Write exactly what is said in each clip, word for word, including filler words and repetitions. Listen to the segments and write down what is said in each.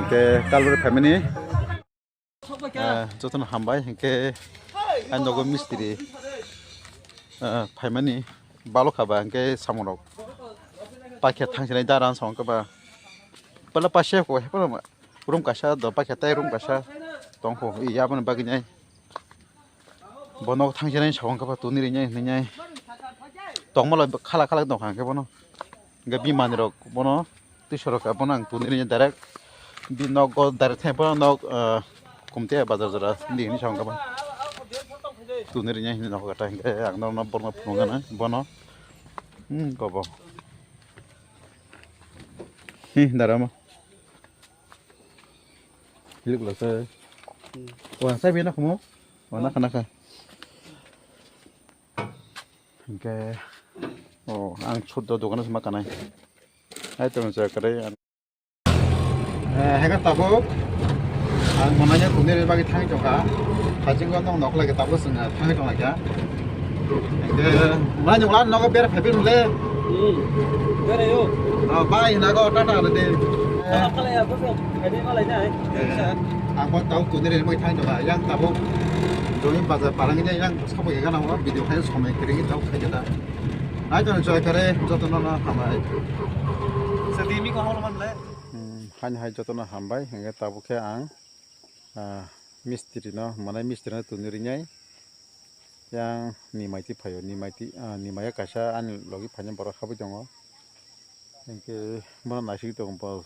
Ke kalbari phaimani, ah, jotono hambai, hingke ang nogo mistiri, ah, phaimani balo khaba, hingke samungrok paikha thangsinai dara ang song khe ba. Pala paisa ko, he pala room kaisa do, paikha tai room kaisa tongkho, iya aboni bagwi nai. Bono thangsinai song khe ba tuni rinai hinai. Tongmalo khala khala tongkha hingke bono. Hingke bimani rok bono twi sorok ka bono ang tuni rinai direct. Bi nok go direct thai bono nok, ah, kumte bazar jora di hinai song khe ba. Tuni rinai hinai nok kata hingke ang no borno phunukgana bono. Hmm, kobo. Hi, darama. Hilik lo se. Hmm. Wah, sai bina kumo. Wah, naka, naka. Hingke, oh, ang suddo dogano sima kanai. Hai, tong sa kare. Eh, hega tabuk. Ang mananya kumni bagwi thangwi tongkha. Hachingko nong nok lagi tabuk sing thangwi tonglaikha. Hingke, mananya wala nogo ber phaibin le. Hmm. Berayo. Oh, bye, nago, tata, ade. Tata, pala ya, bosong. Kadi malai na, eh. Eh, ang bo tau kumni bagwi thangwi tongkha. Yang tabuk. Doni bazar parang ini yang sabo ya kan, video khai somai kiri tau khai jada. Hai, to enjoy kare, jotono no hambai. Sedimi ko holo man le. Hmm, haini hai jotono hambai, hingke tabuk khe ang, ah, mistiri no, manai mistiri no tuni rinai. Yang ni maiti phaio, ni maiti, ah, ni maya kaisa ani logi phaina borok habwi tongo. Hingke bono naisik tongo bo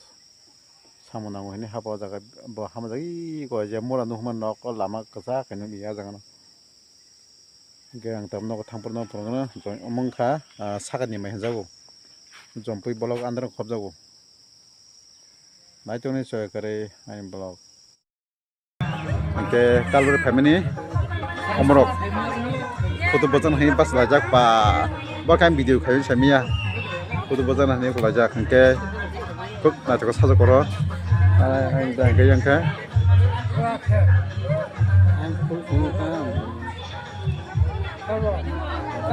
samung nango hini habo jaga bo hamjagwi ko je mura nukma nok o lama kwchak khe nukya jaga no. Hingke ang tabuk nogo thangphuru no phunukgwno, joi-, omo wngkha, ah, sakani mai hinjago. Jompui bolok andro khopjago. Naitok ni choi kwrwi ani bolok. Hingke kalbari phaimani omorok photo bojan hai bachalaijak ba. Bo khe ang video khai samiya. Photo bojan hai bachalaijak hingke khub naithok sajak oro. Ai, ai, hingke yang khe.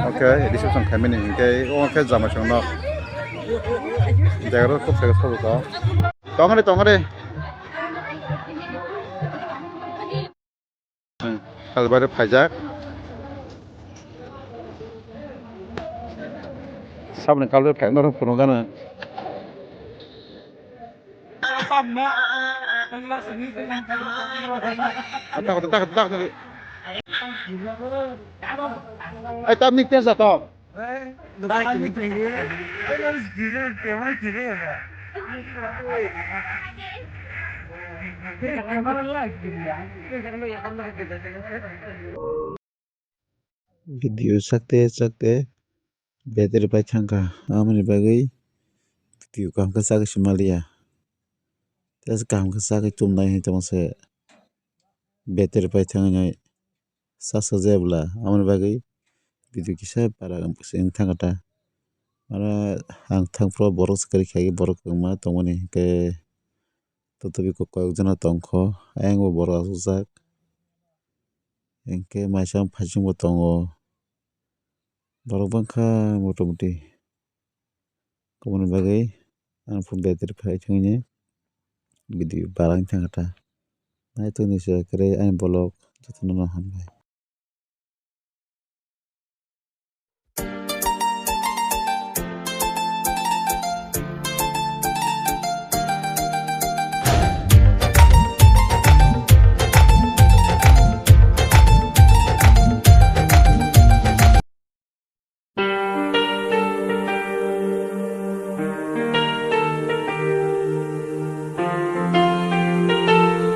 Oke, reception khaimani hingke o khe jama chwng nok. Jaga rok khub sai khe sajak o. Tongre, tongre. Kalbari phaijak. Saboni kalbari phai norok phunukgana. Takhudu, takhudu, takhudu. Ai, tam nik tensa to. Video sakte sakte battery pai thangkha, aboni bagwi video kaham khe chagwi se manliya. Tei kaham khe chagwi chumnai hinwi tongma se battery pai thangwi nai sa sa jaya bwla, aboni bagwi video kisa para se wng thangkha ta. Aro ang thangphuru borok se kwrwi khaikhe borok kwbangma tongmani hinkhe totobwi kok kok jona tongkho, ayang bo borok asukjak. Hinkhe maisa phaichung bo tongo. Borok bangkha motamuti. Aboni bagwi ang phone battery phai thangwi video barang thangkha ta. Naitok ni se kwrwi ani vlog jotono no hambai.